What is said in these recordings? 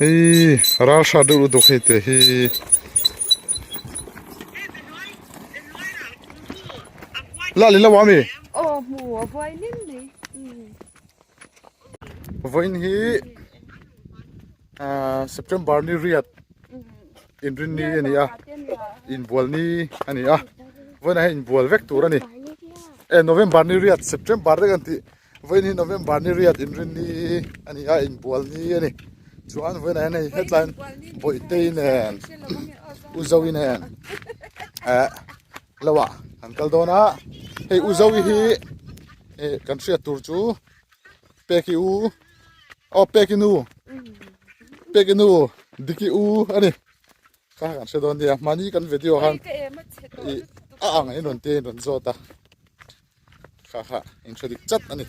Hei ral hrat deuh lutuk hei te hi. La li lo ami? Aw hmu a vuai lim mai. Vawiin hi September ni riat inrin ni a ni a inbual ni a ni a vawiinah hian inbual vek tur a ni e November ni riat September te kan tih Vawiin hi November ni riat inrin ni a ni a, inbual ni a ni. Chuan vawiinah hian hei hetlaiin Bawihtei nen U Zoe nen eh lo ah an kal dawn a. Hei U Zoe hi eh kan hriat tur chu Peki u aw Peki nu Peki nu Diki u a ni. Kha kan hre dawn nia mahni kan video khan ih a ang in rawn tia in rawn zawt a. Kha kha in hre dik chat a ni.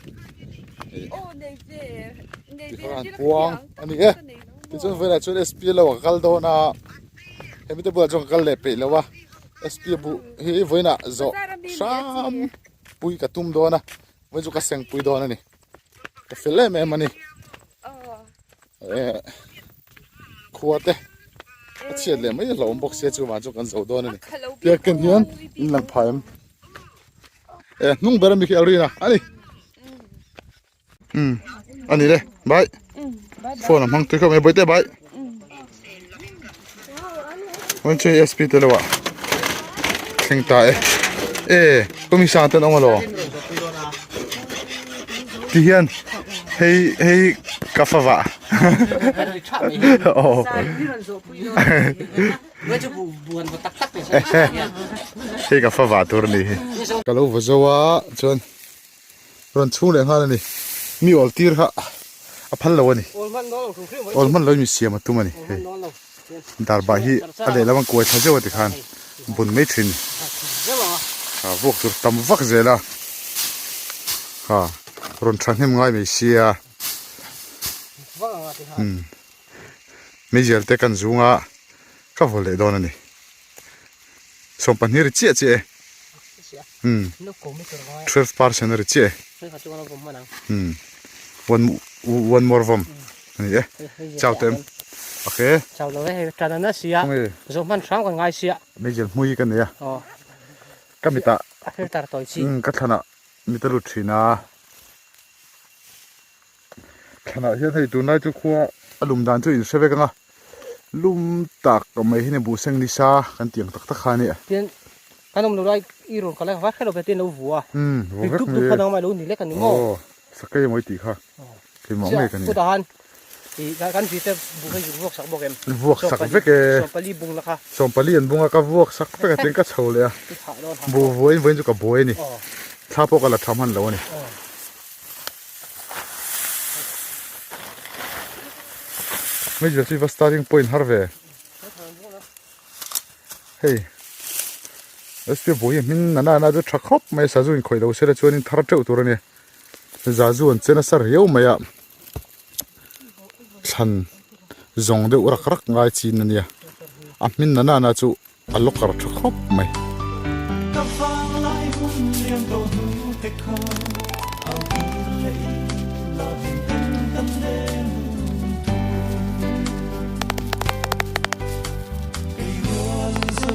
Tikhan puang a ni e. Tichuan vawiinah chuan SP lo a kal dawn a. Hemi te bulah chuan ka kal leh peih lo a. SP buh hi vawiinah zawh hram pui ka tum dawn a. Vawiin chu ka seng pui dawn a ni. Ka fel em em a ni. Khua te a chhiat leh mai hlauhawm bawk sia chu vang chu kan zo dawn a ni. Tiang hian in lang phai em. E hnung ber ami khi Alrina ani um ani le bye phone a hmang tui khawp mai bawihte bye Wan chu SP te lo ah thleng ta e e kawmi sang ten awm alo ti hian hei hei ka fa vah oh Hei ka fa vah tur a ni hi. Ka lo va zo a chuan rawn chhung leh nghal a ni. Mi awl tir kha a phal lo a ni. Awl hman lo in mi siam a tum a ni hei. Darbah hi a lehlam an kuai thla zeuh a tikhan bun mai thin. Ha vuak tur tam vak zel a. Ha rawn thahnem ngai mai sia. Umm. Meizial te kan zung a ka vaw leh dawn a ni. 12 ri chiah chiah e. Umm 12 percent a ri chiah e. Umm one one more vawm a ni e. Chau te em. Okay. Chau lo e hei tan ana sia. Zo hman hrang kan ngai sia. Meizial hmui hi ka nei a. Ka mitah a filter tawi chi. Umm ka thlanah mit a lut thin a. Thlanah hian hei tunlai chu khua a lum dan chu in hre vek ang a, lum tak mai hi ni buhseng nisa kan tih ang tak tak kha a ni. Tin, kan awm lo lai i rawn kal a, va hre lo ve tin lo vu a. Umm, vu vek mai. Tup tup kha nangmah lo ni lek a ni maw? Aw, sakei emaw i tih kha, keimah ngei ka ni. Kutah khan i kan vi te buh hi vuak sak bawk em? Vuak sak vek e. 20 bung la kha. 20 an bung a, ka vuak sak vek a tin ka chho leh a. Buh vuain vawiin chu ka buai a ni. Thla pawh ka la tha hman lo a ni. Major chu i va starting point har ve hei sp buai hi hmin nana nana chu tha khawp mai a sazu in khawih lo sela chuanin thar teuh tur a ni zazu an che nasa riau mai a thlan zawng deuh rak rak ngai chin a nia a hmin nana nana chu. A locker tha khawp mai. Ka vang lai hun lian tawh hnu te kha au tir leh in la min ten kan leng hun tur. Kei rual zo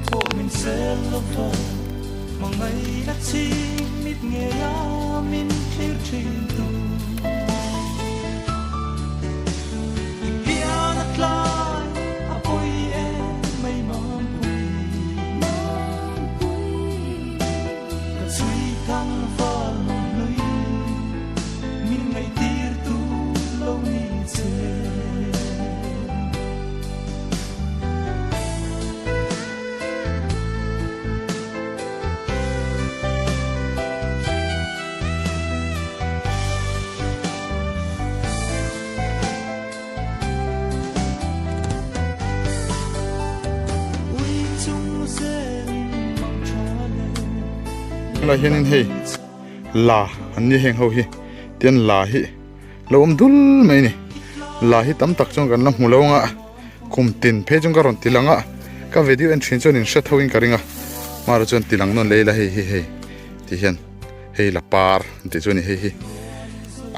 pawh min sel lova hmangaihna chhing mit ngei a min thlir thin tu. I pian a tlai a pawi em mai Mampui Ka chhui thang val nun hlui min ngaihtir tu lo ni che. Tunah hianin hei la an ni heng ho hi tian la hi lo awm dul mai a ni la hi tam tak chuan kan la hmu lo ang a kum tin phei chuan ka rawn ti lang a ka video en thin chuan in hre tho in ka ring a mahrawh chuan ti lang nawn leh ila hei hi hei ti hian. Hei la par an tih chu a ni hei hi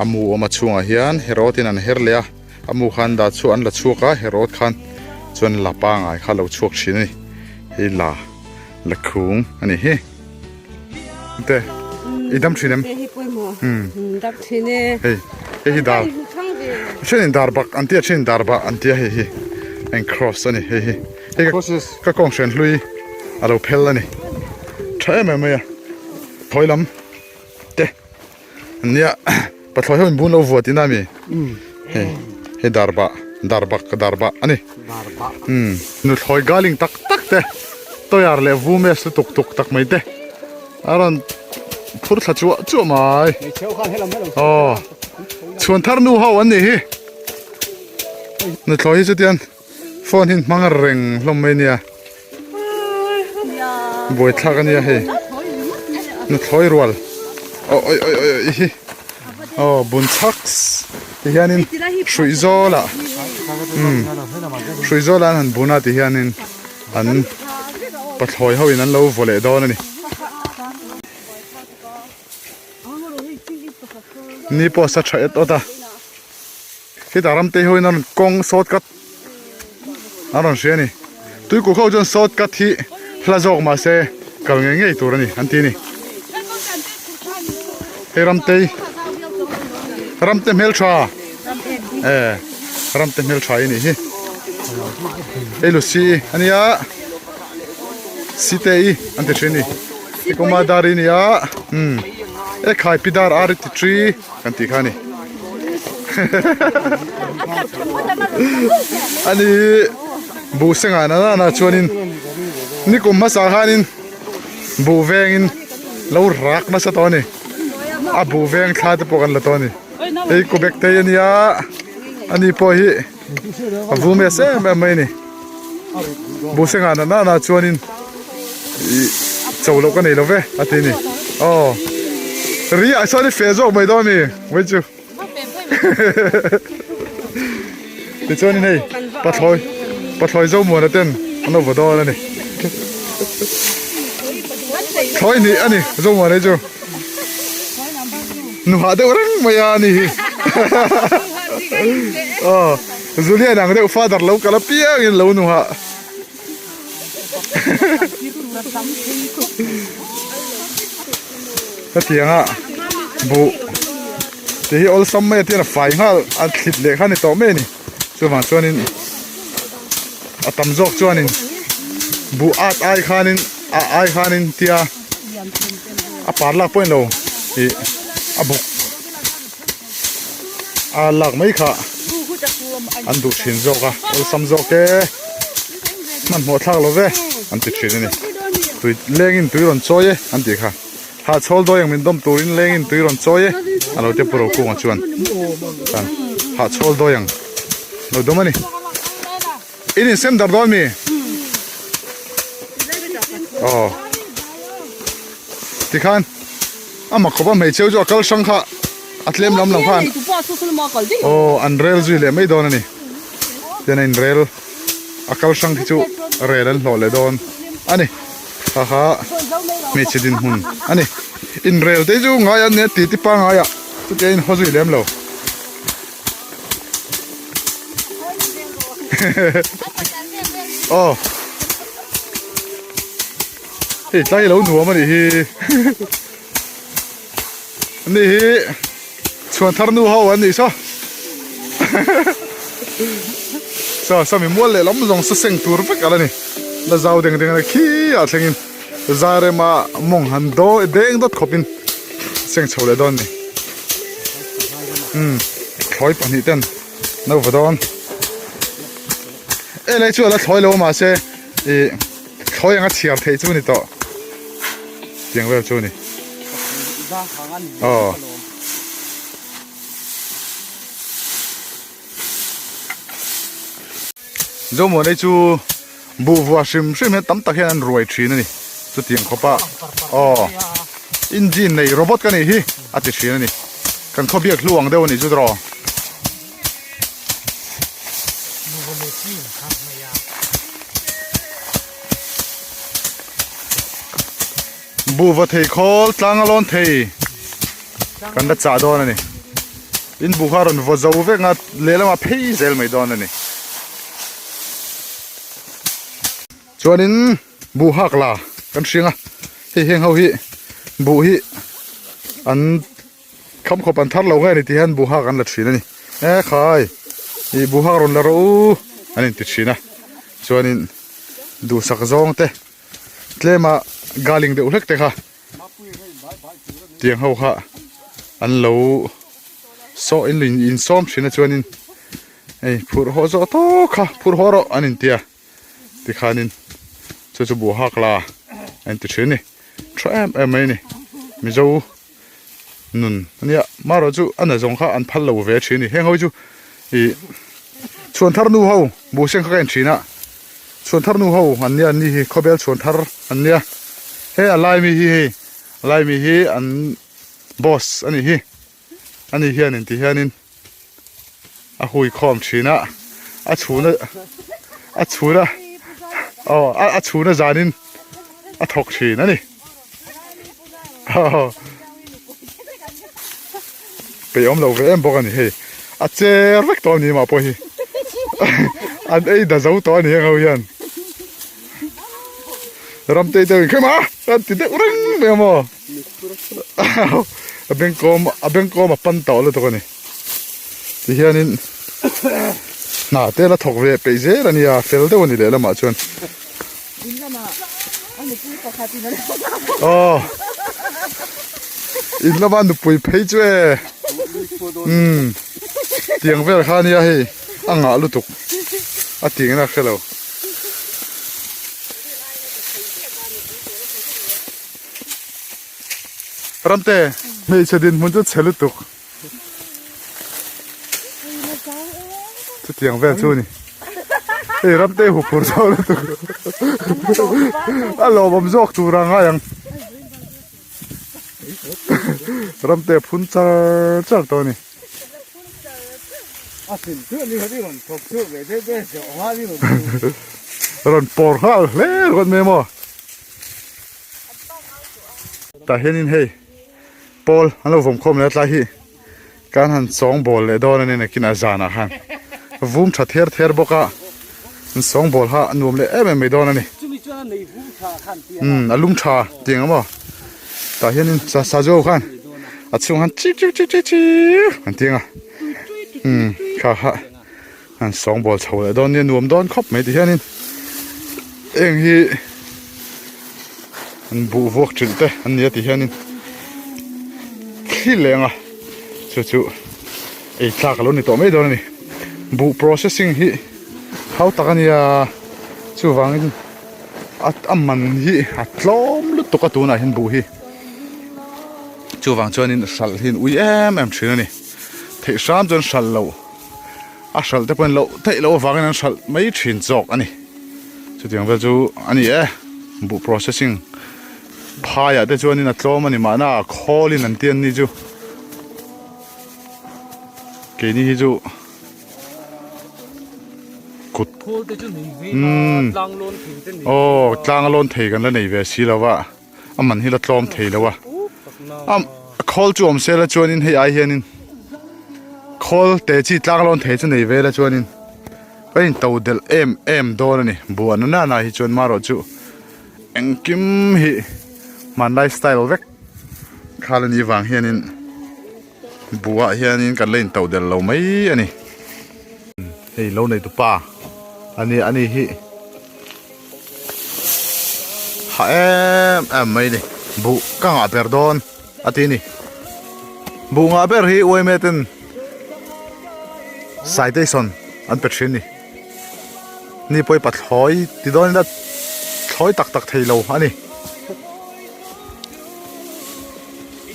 a mu awm a chhungah hian herawtin an her leh a. A mu khan dah chhuah an la chhuak a herawt khan chuan la pangai kha a lo chhuak thin a ni hei la la khung a ni hi te i dam thin em hei hei hi dar thenin dar bak an tia thenin dar bah an tia hei hi eng cross a ni hei hi hei ka kawng hrian hlui a lo phel a ni tha em em mai a thawi lam te nia pathlawi ho in bun lo vuah tihna a mi hei hei dar bah dar bak dar bah a ni umm nuthlawi galing tak tak te toyar leh vumes lutuk tuk tak mai te a rawn phur thla chuah chuah mai aw chhuan thar nu ho an nih hi nuthlawi hi chutian phone hi an hmang reng hlawm mai nia buaithlak ania hei nuthlawi rual aw oi oi oi oi hi aw bun chhaks ti hianin hruih zawlah umm hruih zawlah an han bun a ti hianin an pathlawi ho in an lo vaw leh dawn a ni. Ni pawh a sa tha et awt a khitah ramte ho in a rawn kawng shortcut a rawn hria a ni tuikuk ho chuan shortcut hi hla zawk mahse kal ngei ngei tur a ni an ti a ni hei ramte ramte hmeltha e ramte hmeltha hi a nih hi hei lusi a nia site i an ti thin a ni Tikuma dar i nia umm e khai pi dar ar i ti thi kan tih kha a ni ani buh sengah na nana chuanin nikum hmasa khanin buh vengin lo rak nasa tawh a ni a buh veng thla te pawh kan la tawh a ni hei kubek te ania ani pawh hi a vum es em em mai a ni buh sengah na nana chuanin ih cho loh ka nei lo ve a ti a ni aw ri ah sawn i feh zawk mai dawn a ni mai chu tichuanin hei pathlawi pathlawi zomuana ten an lo va dawn a ni thlawi hnih a ni zomuana hi chu nuhah deuh reng mai a ni hi aw Julian ang deuh father lo kal apiangin lo nuhah. Hetianga buh te hi awlsam mai a tian a fai nghal a thlit leh kha a ni tawh mai a ni chuvang chuanin a tam zawk chuanin buh at ai khanin a ai khanin tia a par lak pawh a ni lo ih a buk. A lak mai kha an duh thin zawk a awlsam zawk e hmanhmawh thlak lo ve an ti thin a ni tui lengin tui rawn chawi e an tih kha hahchhawl dawi ang min dawm turin lengin tui rawn chawi e a lo ti a pu Rokunga chuan hahchhawl dawi ang lo dawm a ni. In insem dar dawn mi? Aw. Tikhan a mak khawp a hmeichhia chu a kal hrang kha a tlem lam lam khan aw an rel zui leh mai dawn a ni. Tian a in rel a kal hrang khi chu rel an hlawh leh dawn a ni. Kha kha hmeichhe dinhmun a ni. In rel te chu ngai an nia titi pangai ah chutia in haw zui lem lo. Aw hei tlai lo nuam a nih hi ani hi chhuan thar nu ho an nih saw saw sawmi mual leh lam zawng sa seng tur vek ala ni la zau deng deng a khi ah thlengin zarema mawng han dawi deng dawt khawpin seng chho leh dawn a ni. Umm thlawi pahnih ten no va dawn e lei chu a la thlawi lo a mahse ih thlawi anga chhiar theih chu a ni tawh tiang vel chu a ni aw. Zomuanei chu buh vua hrim hrim hian tam tak hian an ruai thin a ni chutiang khawpa aw engine nei robot ka nih hi a ti thin a ni kan khawbiak hlu ang deuh a nih chu tawh. Buh va thei khawl tlang a lawn thei kan la chah dawn a ni. In buh kha a rawn vaw zo vek ang a, lehlamah phei zel mai dawn a ni. Chuanin buh hak la kan hring a, hei heng ho hi buh hi an kham khawp an thar lo nge ni tih hian buh hak an la thin a ni. E khai ih buh hak rawn la rawh u an inti thin a, chuanin duhsak zawng te tlema galing deuh hlek te kha tiang ho kha an lo saw in insawm thin a chuanin hei phurh haw zawh tawk kha phurh haw rawh an intia. Tikhanin chu chu buh hak la a inti thin a ni. Tha em em mai a ni. Mizo nun a nia. Marawh chu a nazawng kha an phal lo ve thin a ni. Heng ho hi chu ih chhuan thar nu ho buh seng kha ka en thin a. Chhuan thar nu ho an nia an ni hi khawbel chhuan thar an nia. He a lai mi hi hei a lai mi hi an boss a nih hi. Ani hianin ti hianin a hui khawm thin a, a chhuna a chhuna aw a chhuna zanin a thawk thin a ni. Peih awm lo ve em bawk a ni hei, a cher vek tawh a ni mah pawh hi an ei da zo tawh a ni heng ho hian. Ramtei deuhin khem a an ti deuh reng mai a maw. A bengkawm a bengkawm a pan tawh lutuk a ni tihianin hna te la thawk ve peih zel a nia fel deuh a ni lehlamah chuan aw in lama nupui phei chu e umm tiang vel kha a nia hei a ngah lutuk a tih na hrelo. Ramte, hmeichhe dinhmun chu chhe lutuk. Chutiang vel chu a ni. Hei Ramte hu phur zawk lutuk. A lawmawm zawk tur a ngai ang. Ramte phun char char tawh a ni. Rawn pawr nghal hle ringawt mai maw. Tah hianin hei pawl an lo vawm khawm leh a tlai hi kan han chawng bawl leh dawn a ni nakinah zanah khan vum tha ther ther bawk a an sawng bawl kha a nuam leh em em mai dawn a ni umm a lum tha tiang ang maw tah hianin sa sazu khan a chhung han chik chik chik chik chik an tiang a umm kha kha an sawng bawl chho leh dawn nia nuam dawn khawp mai ti hianin eng hi an buh vuak trilh te an nia ti hianin thli leng a chu chu ei tlak alo ni tawh mai dawn a ni buh processing hi hau tak a nia chuvangin a a man hi a tlawm lutuk a tunah hian buh hi chuvang chuanin hralh hi an ui em em thin a ni theih hram chuan hralh loh. A hralh te pawhin loh theih loh avangin an hralh mai thin zawk a ni. Chutiang vel chu a ni e. Buh processing phaiah te chuanin a tlawm a ni mahna a khawlin an ti an ni chu. Keini hi chu kut umm aw tlang a lawn thei kan la nei ve si lo va a man hi la tlawm thei lo a. A khawl chu awm sela chuanin hei ai hianin khawl te chi tlang lawn thei chu nei ve la chuanin ka in to delh em em dawn a ni buan na na hi chuan marawh chu engkim hi hmanlai style vek khal a nih vang hianin buah hianin kan la in to delh lo mai a ni hei lo nei tupa a ni a ni hi. Ha em em mai ni buh ka ngah ber dawn a ti ni buh ngah ber hi uaime ten citation an pe thin ni ni pawi pathlawi ti dawn ila thlawi tak tak thei lo a ni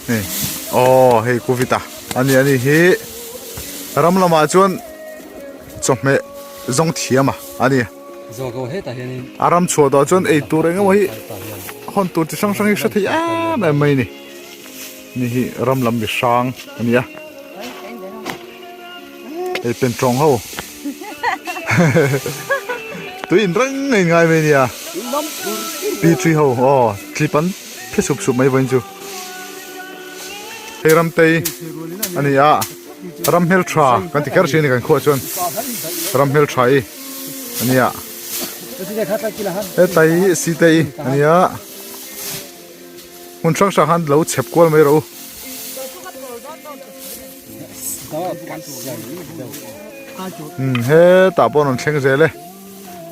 hei aw hei kuvita a ni a ni hi ram lamah chuan chawhmeh zawng thiam a a ni. A ram chhuah tawh chuan ei tur eng emaw hi hawn tur chi hrang hrang hi hre thei em em mai a ni. Ni hi ram lam mi hrang a ni a. Hei pentawng ho tui in reng a inngai mai a nia. Pi three ho aw tlip an phe sup sup mai vawiin chu. Hei ramtei a ni a. Ram hmel tha kan ti kher thin a ni kan khuaah chuan ram hmel tha hi a nia hetlai hi site hi a nia hmun hrang hrang han lo chhep kual mai rawh u. Umm hetah pawh a rawn thleng zel e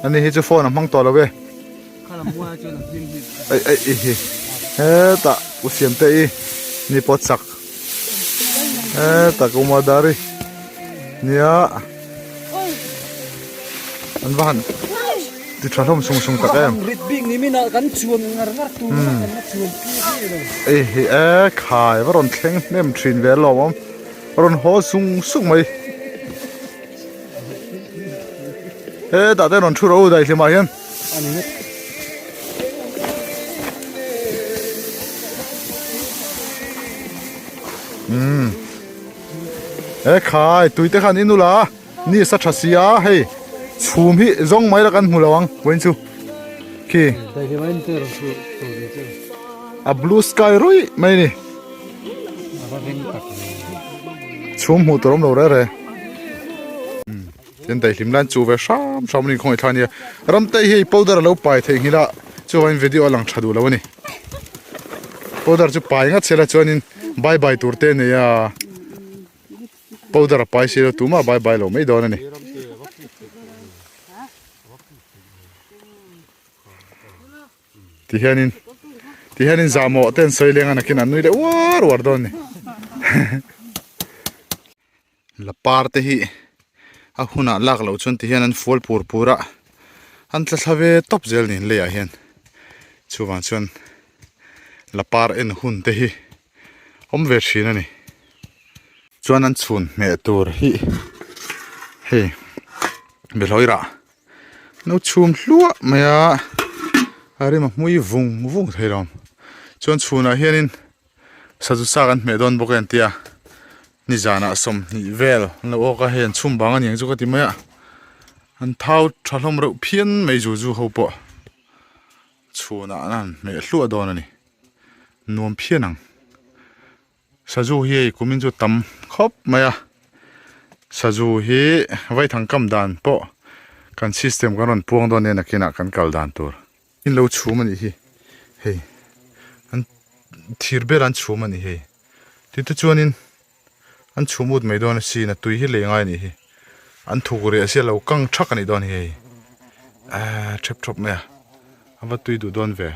ani hi chu phone a hmang tawh lo e ei ei i hi hetah u siamte i ni pawh chak hetah ka umadar i nia an va han ti tha hlawm sung sung tak em ei hi e khai va rawn thleng hnem thin ve alawm awm rawn haw sung sung mai hetah te rawn thu rawh u daihlim ah hian umm e khai tui te khan inula ni sa tha si a hei chhum hi zawng mai la kan hmu lo ang vawiin chu khi a blue sky ruih mai a ni chhum hmuh tur awm lo reh reh tin daihlim lai an chuh ve hram hram a ni khawngaih thlak a nia ramte hi hei powder a lo pai theih nghilh a chuvangin video a lang tha duh lo a ni powder chu pai ngat sela chuanin bye bye tur te a nei a. Powder a pai si lo tumah bye bye lo mai dawn a ni. Ti hianin ti hianin zahmawh te an sawi leng a nakin an nui leh uar uar dawn a ni. Lapar te hi a hunah lak loh chuan ti hian an fual pur pur a an tla thla ve tawp zel a ni leiah hian chuvang chuan lapar en hun te hi awm ve thin a ni. Chuan an chhun hmeh tur hi hei behlawi rah no chhum hluah mai a a rim a hmui vung vung thei lo chuan chhunah hianin sazu sa kan hmeh dawn bawk a entia nizanah sawmhnih vel an lo awk a hei an chhum bang a niang chu ka ti mai a an thau tha hlawm reuh phian mai zu zu ho pawh chhunah an han hmeh hluah dawn a ni nuam phian ang. Sazu hi hei kumin chu tam khawp mai a sazu hi vaithang kam dan pawh kan system kan rawn puang dawn nia nakinah kan kal dan tur in lo chhum a nih hi hei an thir ber an chhum a nih hei tite chuanin an chhum ut mai dawn asin a tui hi lei ngai a nih hi an thuk reh sia lo kang thak a nih dawn hi hei ahh thep thawp mai a a va tui duh dawn ve.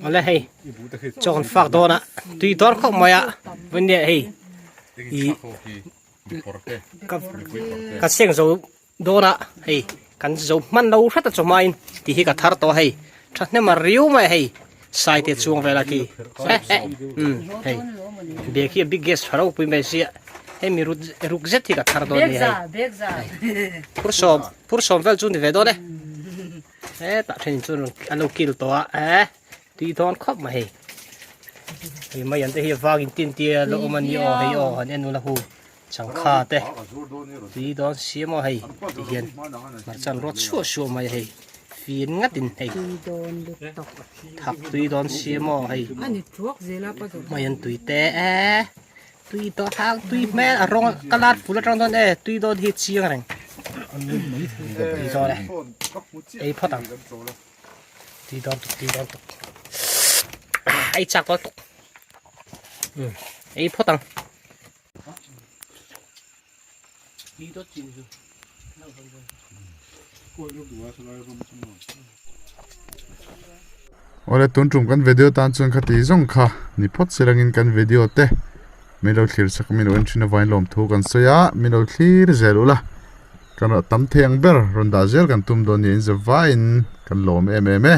Awle hei chaw kan fak dawn a tui dawr khawp mai a vawinia hei ih ka seng zo dawn a hei kan zo hman lo hret a chaw hmain tih hi ka thar tawh a hei thahnem a riu mai a hei sai te chhung vel a khi eh eh umm hei bag hi a biggest tha ropui mai sia hei mi rut ruk zet hi ka thar dawn a ni hei phur sawm phur sawm vel chu ni ve dawn e. Hetah thenin chuan an lo kil tawh a eh tui dawn khawp mai hei hei mai an te hi a vang in tin tia lo awm a ni aw hei aw han en ula hu changkha te tui dawn siam aw hei ti hian hmarcha an rawt suah suah mai hei fin ngat in hei thak tui dawn siam aw hei mai an tui te eh tui tawh thang tui hmel a rawng ka lat ful atang dawn e tui dawn hi chiang reng tui dawn e ei phawt ang tui dawn tuk tui dawn tuk ei chak dawn tuk ei phawt ang tui dawn chin chu Awle tun tum kan video tan chuan khati zawng kha ni phawt se langin kan video te min lo thlir chak min lo en thin avangin lawmthu kan sawi a min lo thlir zel ula kan tam thei ang ber rawn dah zel kan tum dawn niin zavaiin kan lawm em em e.